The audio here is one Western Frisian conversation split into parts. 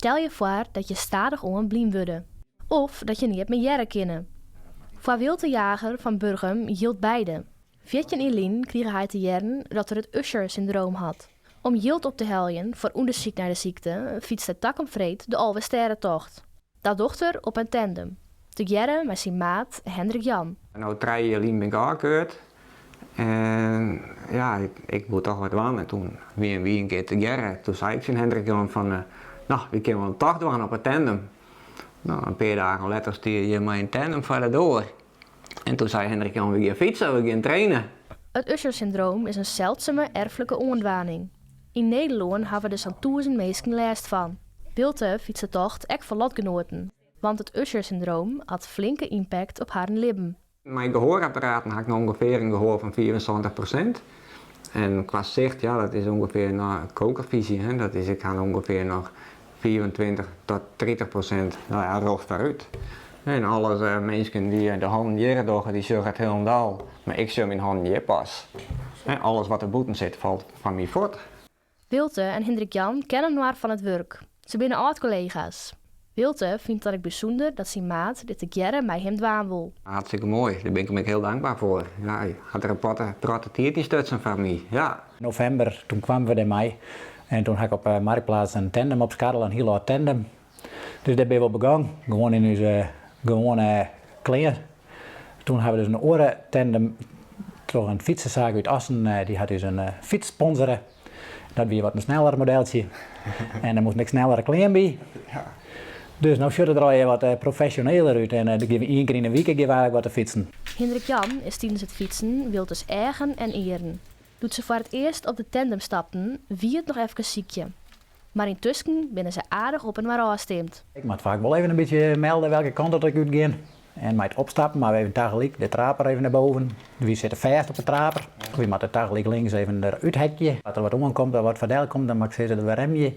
Stel je foar dat je stadichoan blyn wurde. Of dat je neat mear hearre kinne. Foar Wilte Jager fan Burgum jildt beide. 14 jier lyn krige hy te hearren dat er it Usher-syndroom hat. Om jild op te heljen foar ûndersyk nei de sykte fytst hy takom freed de Alvestêdetocht. Dat docht er op in tandem, tegearre mei syn maat Hendrik Jan. No trije jier lyn bin ik ôfkeurd en ja, ik woe toch wat dwaan en toen wiene wy in kear tegearre. Toen sei ik tsjin Hendrik Jan fan, no, wy kinne wol in tocht dwaan op 'e tandem. No, in pear dagen letter stie er hjir mei in tandem foar de doar. En toen sei Hendrik Jan, we gean fytsen, we gean trainen. It Usher-syndroom is in seldsume erflike oandwaning. Yn Nederlân hawwe der sa'n 1000 minsken lêst fan. Wilte fytst de tocht ek foar lotgenoaten, want it Usher-syndroom hat flinke ympakt op harren libben. Mei gehoarapparaten ha ik no ûngefear in gehoar fan 75%. En kwa sicht, ja, dat is ûngefear no kokerfyzje, hè, dat is ik ha no ûngefear noch 25 tot 30%, no ja, rjocht foarút. En alles minsken dy't de hannen hjir dogge, dy sjogge it hielendal, mar ik sjoch myn hannen hjir pas. Alles wat der bûten sit, falt fan my fuort. Wilte en Hindrik Jan kenne inoar fan it wurk. Se binne âld-kollega's. Wilte fynt dat ek bysûnder dat syn maat dit tegearre mei him dwaan wol. Hartstikke moai, dêr bin ik him ek hiel dankber foar. Ja, hy hat der in protte tiid yn stutsen foar my, ja. November, toen kwamen we dermei en toen ha ik op Marktplaats in tandem opskarrele, in hiel âld tandem. Dus dêr binne we op begûn, gewoan yn ús gewoane klean. Toen ha we dus in oare tandem troch in fytsesaak út Assen, dy hat ús in fyts sponsore. Dat wie wat in sneller modeltsje. En der moasten ek snellere klean by. Dus no sjocht it der allegear wat profesjoneler út en dan gean we ien kear yn 'e wike gean we eigentlik wat te fytsen. Hindrik Jan is tidens it fytsen Wiltes eagen en earen. Doe't se foar it earst op de tandem stapten, wie it noch efkes sykje. Mar yntusken binne se aardich op inoar ôfstimd. Ik moat faak wol even in bytsje melde welke kant dat ik útgean. En mei it opstappen moatte we even tagelyk de traper even nei boven. Wy sitte fêst op de traper. Wy moatte tagelyk links even der úthekje. As der wat oankomt of wat foardel komt, dan moat ik sizze dat we remje.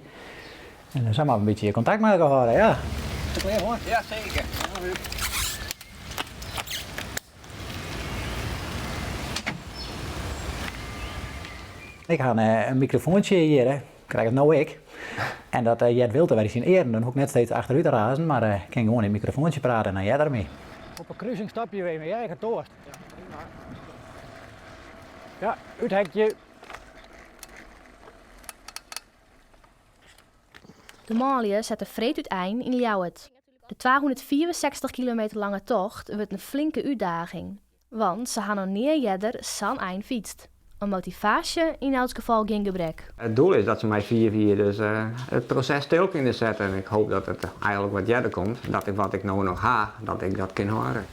En sa moatte we in bytsje kontakt mei elkoar hâlde, ja. Is it klear foar? Ja, seker. Ik ha in mikrofoantsje hjir, hè. Krij ik no ek. En dat heart Wilte wer yn syn earen. Dan hoech ik net steeds achterút te razen, mar ik kin gewoan yn it mikrofoantsje prate en dan heart er my. Op 'e krusing stopje we even, ja, ik ha toarst. Ja, úthekje. De manlju sette freed útein yn Ljouwert. De 265 kilometer lange tocht wurdt in flinke útdaging, want se ha noch nea earder sa'n ein fytst. Oan motivaasje yn elts gefal gjin gebrek. It doel is dat se mei fiif jier dus it proses stil kinne sette en ik hoop dat it eigenlik wat earder komt, dat ik wat ik no noch ha, dat ik dat kin hâlde.